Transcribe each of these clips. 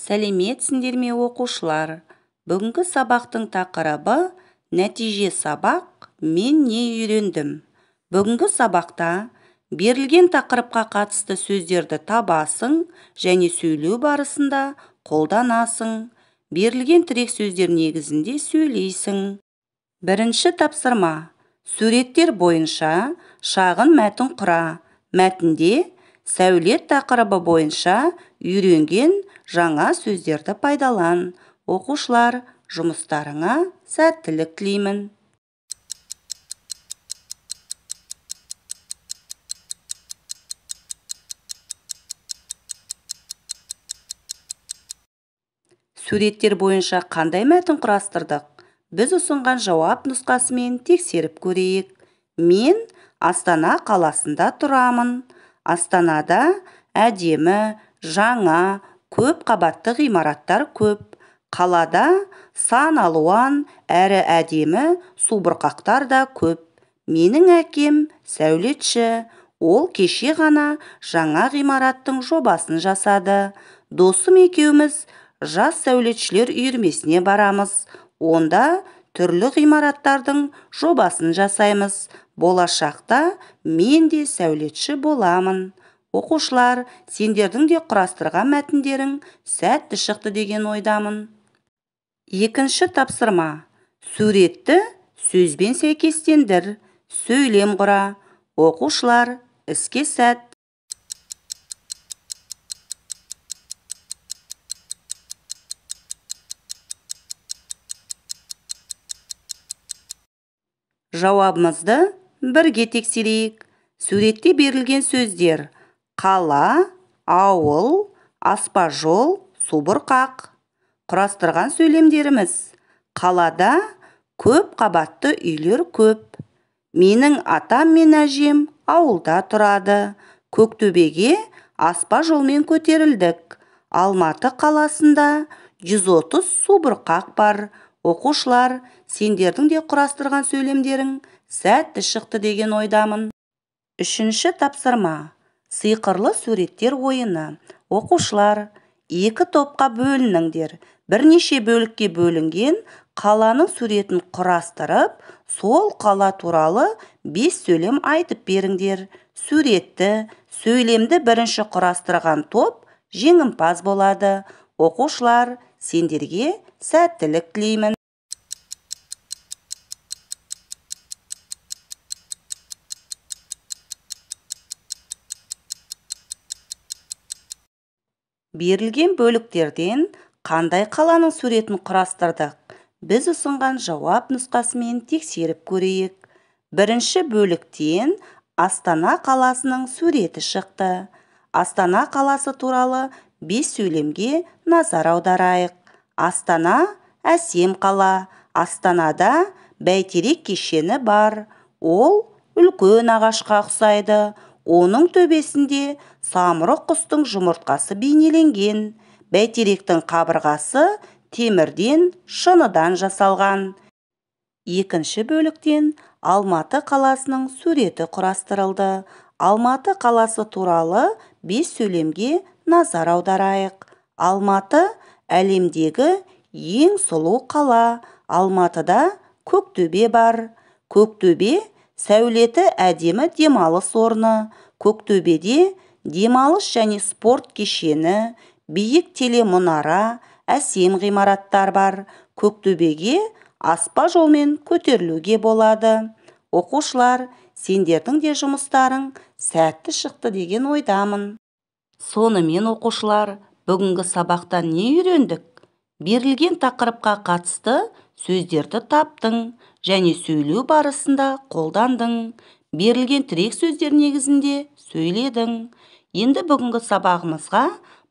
Сәлеметсіңдер ме, оқушылар! Бүгінгі сабақтың тақырыбы нәтиже сабақ мен не үйрендім. Бүгінгі сабақта берілген тақырыпқа қатысты сөздерді табасың және сөйлеу барысында қолданасың. Берілген тірек сөздер негізінде сөйлейсің. Бірінші тапсырма. Суреттер бойынша шағын мәтін құра. Мәтінде сәулет тақырыбы бойынша үйренген жаңа сөздерді пайдалан. Оқушылар, жұмыстарыңа сәттілік тілеймін. Суреттер бойынша қандай мәтін құрастырдық? Біз ұсынған жауап нұсқасымен тексеріп көрейік. Мен Астана қаласында тұрамын. Астанада әдемі, жаңа, көп қабатты ғимараттар көп. Қалада сан алуан әрі әдемі субұрқақтар да көп. Менің әкем сәулетші. Ол кеше ғана жаңа ғимараттың жобасын жасады. Досым екеуміз жас сәулетшілер үйірмесіне барамыз. Онда түрлі ғимараттардың жобасын жасаймыз. Болашақта мен де сәулетші боламын. Оқушылар, сендердің де құрастырған мәтіндерің сәтті шықты деген ойдамын. Екінші тапсырма. Суретті сөзбен сәйкестендір. Сөйлем құра. Оқушылар, іске сәт. Жауабымызды бірге тексерейік. Суретте берілген сөздер: қала, ауыл, аспа жол, субұрқақ. Құрастырған сөйлемдеріміз: қалада көп қабатты үйлер көп. Менің атам мен әжем ауылда тұрады. Көктөбеге аспа жолмен көтерілдік. Алматы қаласында 130 субұрқақ бар. Оқушылар, сендердің де құрастырған сөйлемдерің сәтті шықты деген ойдамын. Үшінші тапсырма. Сиқырлы суреттер ойыны. Оқушылар, екі топқа бөлініңдер. Бірнеше бөлікке бөлінген қаланың суретін құрастырып, сол қала туралы 5 сөйлем айтып беріңдер. Суретті, сөйлемді бірінші құрастырған топ жеңімпаз болады. Оқушылар, сендерге сәттілік тілеймін. Берілген бөліктерден қандай қаланың суретін құрастырдық? Біз ұсынған жауап нұсқасымен тексеріп көрейік. Бірінші бөліктен Астана қаласының суреті шықты. Астана қаласы туралы 5 сөйлемге назар аударайық. Астана әсем қала. Астанада бәйтерек кешені бар. Ол үлкен ағашқа ұқсайды. Оның төбесінде самұрық құстың жұмыртқасы бейнеленген. Бәйтеректің қабырғасы темірден, шыныдан жасалған. Екінші бөліктен Алматы қаласының суреті құрастырылды. Алматы қаласы туралы 5 сөйлемге назар аударайық. Алматы әлемдегі ең сұлу қала. Алматыда Көктөбе бар. Көктөбе сәулеті әдемі демалыс орны. Көктөбеде демалыс және спорт кешені, биік телемұнара, әсем ғимараттар бар. Көктөбеге аспа жолмен көтерілуге болады. Оқушылар, сендердің де жұмыстарың сәтті шықты деген ойдамын. Сонымен, оқушылар, бүгінгі сабақтан не үйрендік? Берілген тақырыпқа қатысты сөздерді таптың және сөйлеу барысында қолдандың. Берілген тірек сөздер негізінде сөйледің. Енді бүгінгі сабағымызға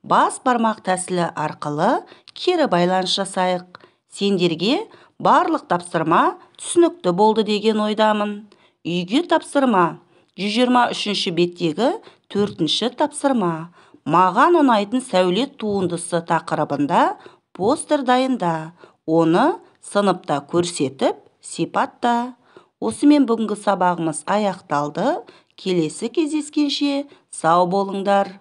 бас бармақ тәсілі арқылы кері байланыс жасайық. Сендерге барлық тапсырма түсінікті болды деген ойдамын. Үйге тапсырма. 123-ші беттегі 4-ші тапсырма. Маған ұнайтын сәулет туындысы тақырыбында постер дайында. Оны сыныпта көрсетіп, сипатта. Осымен бүгінгі сабағымыз аяқталды. Келесі кездескенше сау болыңдар.